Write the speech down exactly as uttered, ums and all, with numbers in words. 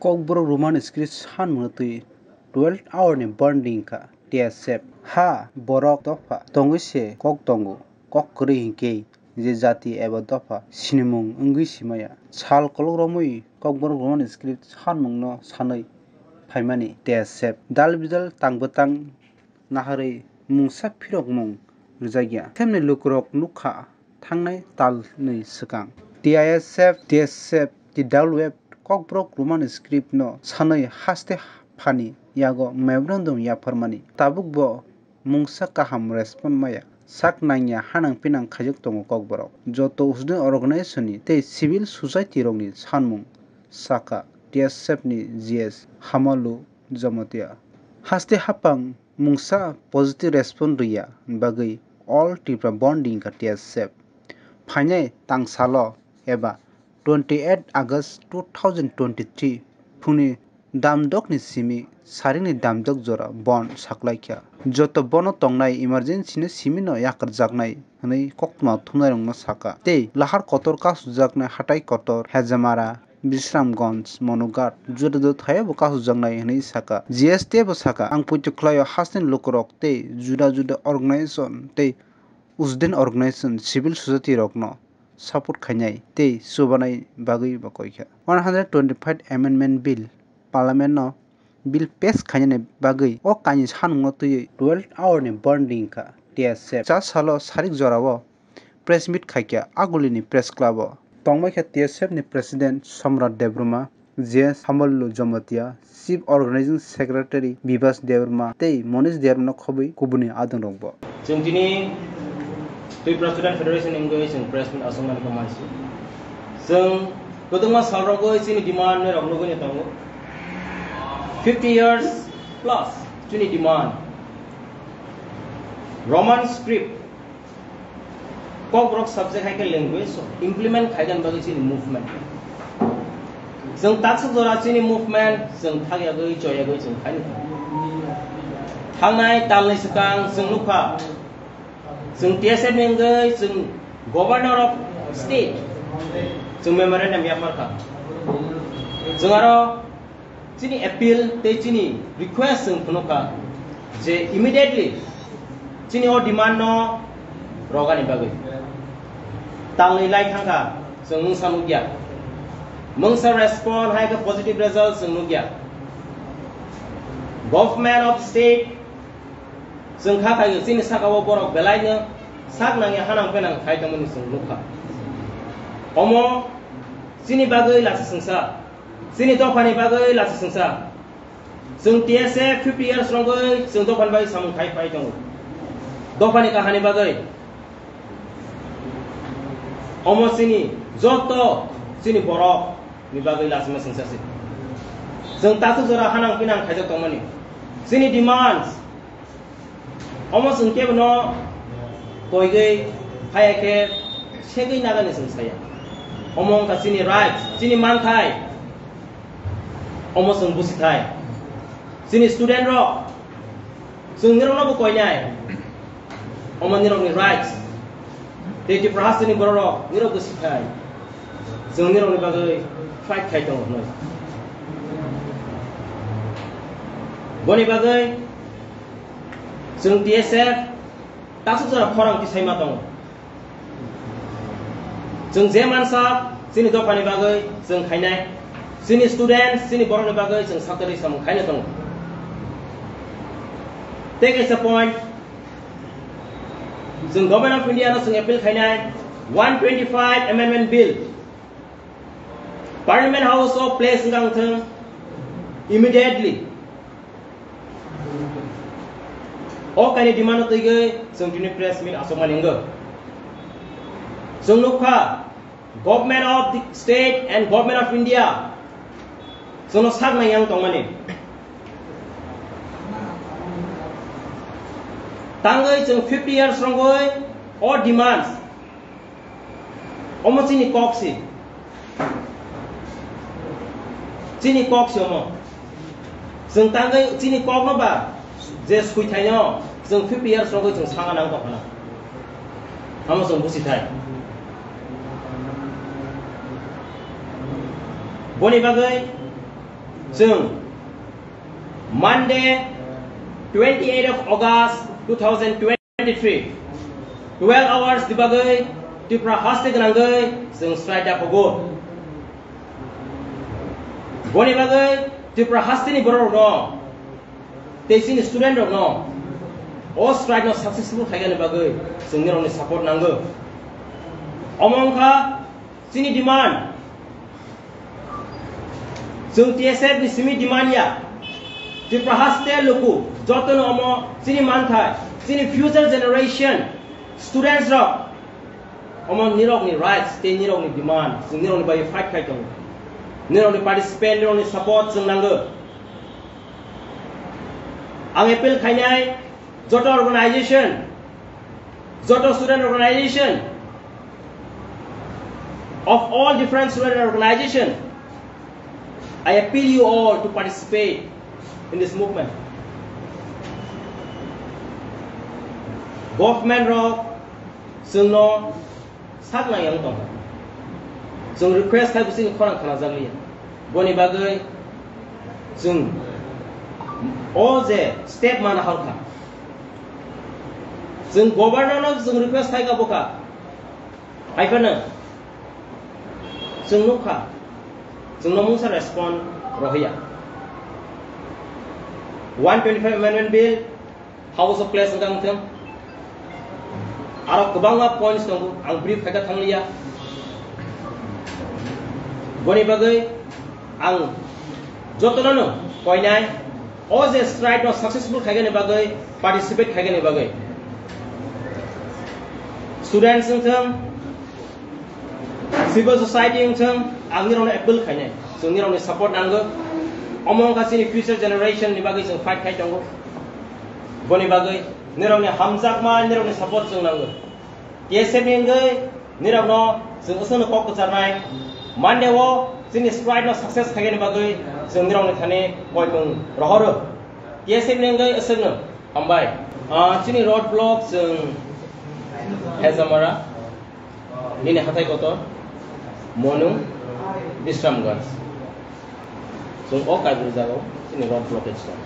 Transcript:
Kokborok Roman script sanmungno twi twelve hour ni banding kha T S F. Ha borok dopha tongwi se kok tongo, kok kwrwi hinkhe je jati eba dopha sinimung wngwi simaya. Sal kolok romwi Kokborok Roman script sanmungno sanwi phaimani T S F. Dal bidal tang bwtang naharwi mungsa phirokmung rwjakya. Semni lukurok nukha thangnai talni swkang. T I S F, T S F, T W F, Kokborok Roman script no sanwi haste phani yago memorandum yapharmani. Tabuk bo mungsa kaham respond maya. Sak nangya hanang pinang khaijak tongo Kokborok. Joto usdin organization ni tei civil society rokni sanmung saka T S F ni G S Hamalu Jamatia. Haste hapang mungsa positive response rwya bagwi All Tripura Bandh wngkha T S F. Phainai tangsalo eba twenty eight August two thousand twenty three phungni damdokni simi saringni damdok jora bandh saklaikha. Joto bono tongnai emergency ni simino yakarjaknai hwnwi koktwma thumnairokno saka. Tei lahar kotor kasujaknai hatai kotor Hejamara, Bisramganj, Monoghat, juda juda thaio bo kasujaknai hwnwi saka. G S T bo saka, ang poito khlaio hasteni lukurok tei juda juda organization tei usdin organization civil society rokno support khainai tei chubanai bagwi bo koikha. One hundred twenty-five Amendment Bill Parliament no bill pass khainani bagwi o kainwi sanmungno twiwi twelve hour ni banding kha T S F. Cha salo sarik jorao press meet khaikha Agulini press club o. Tongbaikha T S F ni president Samrat Debbarma, J S Hamalu Jamatia, chief organizing secretary Bibas Debbarma tei Monish Debbarma no khobwi kubuni adongrokbo. Chwng tini Tripura Student Federation wngwi chwng press meet aswkmani kwmaisi. Chwng kwbangma salrogwi chini demand rok nugwino tongo. Fifty years plus chini demand. Roman script, Kokborok subject hai khe language implement khaigani bagwi chini movement. Chwng taksuk jora chini movement chwng thakyagwi choyagwi chwng khaini. Thangnai talni swkang chwng nukha, chwng T S F ni wngwi chwng Governor of State chwng memorandum yapharkha. Chwng aro chini appeal tei chini request chwng phunukha je immediately chini o demand no rogani bagwi. Talni lai thangkha, chwng mungsa nukya. Mungsa respond hai khe positive result chwng nukya. Government of state chwng kha khaio chini saka o borok belai no sak nangya hanang penang khai tongmani chwng nukha. Omo chini bagwi lachi swngsa. Chini dophani bagwi lachi swngsa. Chwng T S F fifty years rogwi chwng dophani bagwi samung khai phai tongo. Dophani kahani bagwi. Omo chini joto chini borok ni bagwi lachima swngsa se. Chwng takhuk jora hanang pinang khaijak tongmani. Chini demands Omo chwng kebono koigwi phaiya khe segwi nagani chwng saya. Omo wngkha chini rights, chini manthai. Omo chwng busithai. Chini student rok, chwng nirokno bo koinai. Omo nirokni rights. Tei Tripura hasteni borok rok nirok busithai. Chwng nirokni bagwi fight khai tongo hwnwi. Boni bagwi Chwng T S F taksuk jora khorang tisai ma tongo. Chwng je mansa chini dophani bagwi chwng khainai, chini students, chini borokni bagwi chwng saktori samung khaina tongo. Tei kaisa point, chwng Government of India no chwng appeal khainai, one twenty-five Amendment Bill Parliament House o place wngkha wngthwng immediately. O kaini demand no twigwi chwng tini press meet asokmani wngkha. Chwng nukha, Government of the State and Government of India chwngno sak nai yang tongmani. Tangwi chwng fifty years rwngwi o demands Omo chini kok si. Chini kok si omo. Chwng tangwi chini kok no ba je sui thai no chwng fifty years rwgwi chwng sanga nang kok no. Omo chwng busi thai. Boni bagwi Chwng Monday, twenty-eight of August two thousand twenty-three, twelve hours ni bagwi Tripura haste gwnangwi chwng strike da phugo. Boni bagwi Tripura haste ni borok rokno tei chini student rokno o strike no successful khaigani bagwi chwng nirokni support nango. Omo wngkha chini demand. Chwng T S F ni simi demand ya. Tripura haste luku jotono omo chini manthai, chini future generation students rok omo nirokni rights tei nirokni demand, chwng nirokni bagwi fight khai tongo. Nirokni participate, nirokni support chwng nango. Ang appeal khainai joto organization, joto student organization, of all different student organization, I appeal you all to participate in this movement. Government rok chwngno sak nai wng tongkha. Chwng request khai bwswkni khorang khna jaglia. Boni bagwi chwng o je step mana hor kha. Chwng governor no chwng request khai ka bokha. Hai phano chwng nukha. Chwngno mungsa respond rohya. One twenty-five amendment bill House of Clash wngkha wngthung. Aro kwbangma points tongo, ang brief khaikha thangliya. Boni bagwi ang jotono koinai, o je strike no successful khaigani bagwi, participate khaigani bagwi. Students wngthung, civil society wngthung, ang nirokno appeal khainai. Chwng nirokni support nango. Omo wngkha chini future generation ni bagwi chwng fight khai tongo. Boni bagwi nirokni hamjakma, nirokni support chwng nango. T S F ni wngwi nirokno chwng aswkno kok kwcharnai. Monday o chini strike no success khaigani bagwi chwng nirokni thani koimung rohoro. T S F ni wngwi aswkno hambai. Ah, chini road block chwng Hezamara, nini hathai kotor, Monu, Bisramganj. Chwng o kaibru jagao chini road blockage tongo.